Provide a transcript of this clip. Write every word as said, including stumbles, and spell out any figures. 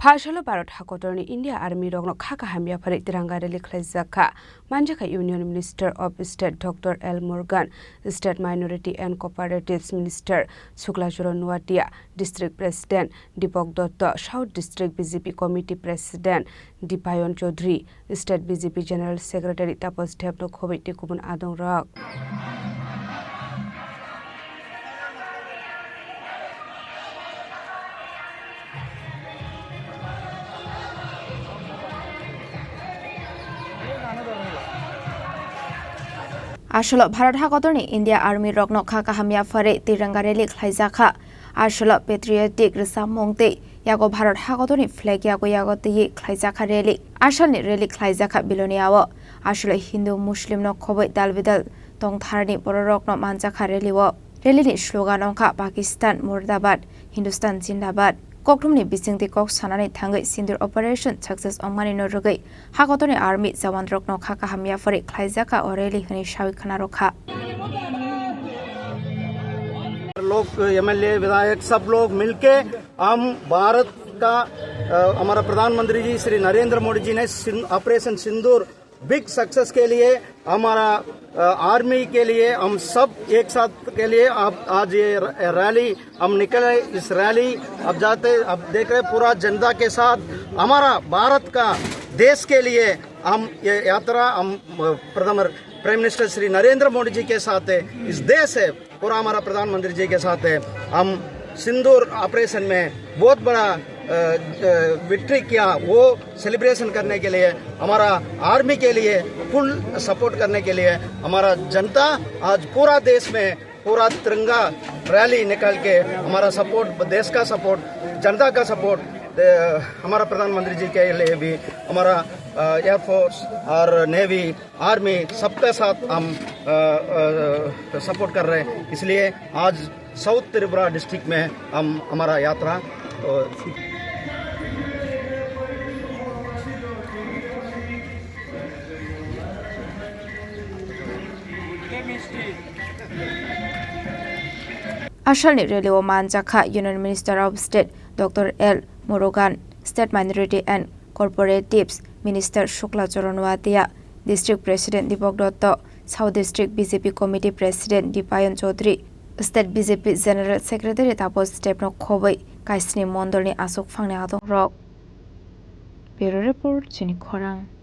Asolo Bharat hakotorni India Army rokno kha kaham yapharwi Tiranga rally khlaijak kha. Manjakha Union Minister of State Doctor L Murugan, State Minority and Cooperatives Minister Shukla Charan Noatia, District President Deepak Dutta, South District B J P Committee President Dipayan Chaudhary, State B J P General Secretary Tapas Debno khobwi tei kubun adongrok. Asolo Bharat hakotorni India Army rokno kha kaham yapharwi Tiranga rally khlaijakha. Asolo patriotic rwchapmung tei yago Bharat hakotorni flag yago yago twiwi khlaijakha rally. Asolni rally khlaijakha Bilonia-o. Asolo Hindu Muslim no khobwi dal bidal tongtharni bororokno manjakha rally-o. Rally ni slogan wngkha Pakistan Murdabad, Hindustan Zindabad. Kokthumni bisingtwi kok sanani thangwi Sindoor Operation success wngmani no rwgwi hakotorni army jawan rokno kha kaham yapharwi khlaijakha o rally hwnwi sawi khwnarokha. लोग, एमएलए, विधायक, सब लोग मिलके हम भारत का, अ, हमारा प्रधानमंत्री जी श्री नरेंद्र मोदी जी ने सिन-, ऑपरेशन सिंदूर बिग सक्सेस के लिए हमारा, अ, आर्मी के लिए हम सब एक साथ के लिए आप आज ये र-, रैली हम निकले। इस रैली अब जाते, अब देख रहे पूरा जनता के साथ हमारा भारत का देश के लिए हम ये यात्रा हम, अ, प्रथम प्राइम मिनिस्टर श्री नरेंद्र मोदी जी के साथ है, इस देश है, पूरा हमारा प्रधानमंत्री जी के साथ है। हम सिंदूर ऑपरेशन में बहुत बड़ा, अ, अ, विक्ट्री किया, वो सेलिब्रेशन करने के लिए हमारा आर्मी के लिए फुल सपोर्ट करने के लिए हमारा जनता आज पूरा देश में पूरा तिरंगा रैली निकाल के हमारा सपोर्ट, देश का सपोर्ट, जनता का सपोर्ट, अ, हमारा प्रधानमंत्री जी के लिए भी हमारा, अ, एयरफोर्स और नेवी आर्मी सबके साथ हम, अ, अ, सपोर्ट कर रहे हैं, इसलिए आज साउथ त्रिपुरा डिस्ट्रिक्ट में हम, हमारा यात्रा, अ, Asalni rally-o manjakha Union Minister of State Doctor L Murugan, State Minority and Cooperatives Minister Shukla Charan Noatia, District President Deepak Dutta, South District B J P Committee President Dipayan Chaudhary, State B J P General Secretary Tapas Debno khobwi kaisni mondolni aswk phangni adongrok. Bureau Report, Chini Khorang.